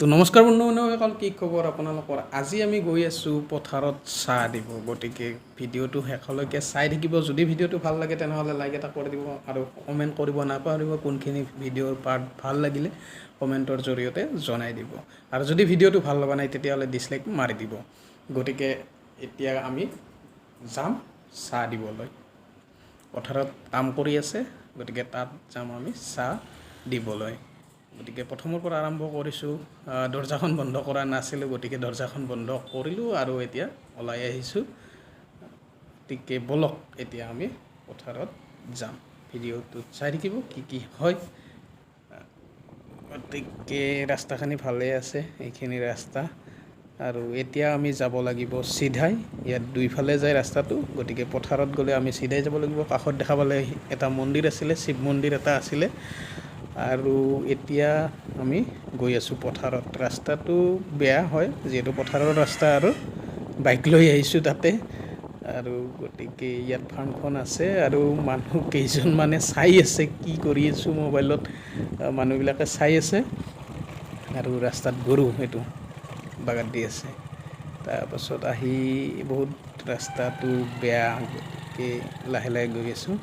তো নমস্কাৰ বন্ধু বান্ধৱীসকল, কি খবৰ আপোনালোকৰ? আজি আমি গৈ আছোঁ পথাৰত চাহ দিব। গতিকে ভিডিঅ'টো শেষলৈকে চাই থাকিব। যদি ভিডিঅ'টো ভাল লাগে, তেনেহ'লে লাইক এটা কৰি দিব আৰু কমেণ্ট কৰিব নাপাহৰিব। কোনখিনি ভিডিঅ'ৰ পাৰ্ট ভাল লাগিলে কমেণ্টৰ জৰিয়তে জনাই দিব আৰু যদি ভিডিঅ'টো ভাল লগা নাই, তেতিয়াহ'লে ডিছলাইক মাৰি দিব। গতিকে এতিয়া আমি যাম চাহ দিবলৈ। পথাৰত কাম কৰি আছে, গতিকে তাত যাম আমি চাহ দিবলৈ। গতিকে প্ৰথমৰ পৰা আৰম্ভ কৰিছোঁ। দৰ্জাখন বন্ধ কৰা নাছিলোঁ, গতিকে দৰ্জাখন বন্ধ কৰিলোঁ আৰু এতিয়া ওলাই আহিছোঁ। গতিকে ব'লক, এতিয়া আমি পথাৰত যাম। ভিডিঅ'টোত চাই থাকিব কি কি হয়। গতিকে ৰাস্তাখিনি ভালেই আছে, এইখিনি ৰাস্তা। আৰু এতিয়া আমি যাব লাগিব চিধাই। ইয়াত দুইফালে যায় ৰাস্তাটো, গতিকে পথাৰত গ'লে আমি চিধাই যাব লাগিব। কাষত দেখা পালে এটা মন্দিৰ আছিলে, শিৱ মন্দিৰ এটা আছিলে। আৰু এতিয়া আমি গৈ আছোঁ পথাৰত। ৰাস্তাটো বেয়া হয়, যিহেতু পথাৰৰ ৰাস্তা আৰু বাইক লৈ আহিছোঁ তাতে। আৰু গতিকে ইয়াত ফাৰ্মখন আছে আৰু মানুহ কেইজনমানে চাই আছে কি কৰি আছোঁ মোবাইলত। মানুহবিলাকে চাই আছে। আৰু ৰাস্তাত গৰু এইটো বাগান দি আছে। তাৰপাছত আহি বহুত ৰাস্তাটো বেয়া, গতিকে লাহে লাহে গৈ আছোঁ।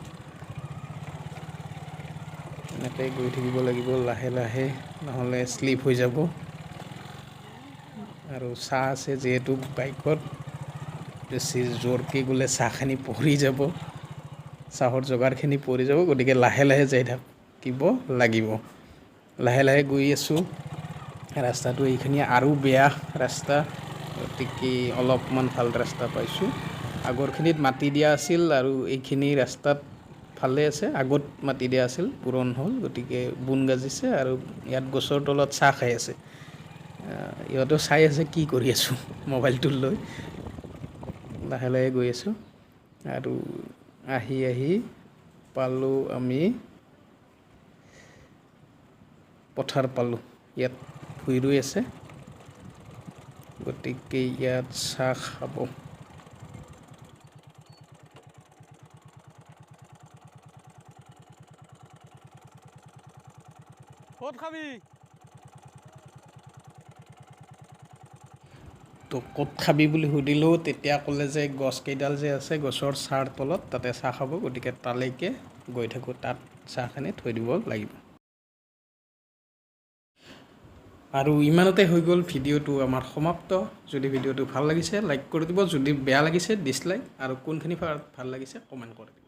এনেকৈ গৈ থাকিব লাগিব লাহে লাহে, নহ'লে শ্লিপ হৈ যাব। আৰু চাহ আছে যিহেতু বাইকত, বেছি জোৰকৈ গ'লে চাহখিনি পৰি যাব, চাহৰ যোগাৰখিনি পৰি যাব। গতিকে লাহে লাহে যাই থাকিব লাগিব। লাহে লাহে গৈ আছোঁ। ৰাস্তাটো এইখিনি আৰু বেয়া ৰাস্তা, গতিকে অলপমান ভাল ৰাস্তা পাইছোঁ। আগৰখিনিত মাটি দিয়া আছিল আৰু এইখিনি ৰাস্তাত ভালে আছে। আগত মাটি দিয়া আছিল, পূৰণ হ'ল, গতিকে বোন গাজিছে। আৰু ইয়াত গছৰ তলত চাহ খাই আছে। ইহঁতেও চাই আছে কি কৰি আছোঁ মোবাইলটো লৈ। লাহে লাহে গৈ আছোঁ আৰু আহি আহি পালোঁ, আমি পথাৰ পালোঁ। ইয়াত ভুঁই ৰুই আছে, গতিকে ইয়াত চাহ খাব। ক'ত খাবি? তো ক'ত খাবি বুলি সুধিলোঁ, তেতিয়া ক'লে যে গছকেইডাল যে আছে, গছৰ ছাঁৰ তলত, তাতে চাহ খাব। গতিকে তালৈকে গৈ থাকোঁ, তাত চাহখিনি থৈ দিব লাগিব। আৰু ইমানতে হৈ গ'ল ভিডিঅ'টো আমাৰ সমাপ্ত। যদি ভিডিঅ'টো ভাল লাগিছে, লাইক কৰি দিব। যদি বেয়া লাগিছে, ডিছলাইক। আৰু কোনখিনি ভাল লাগিছে, কমেণ্ট কৰি দিব।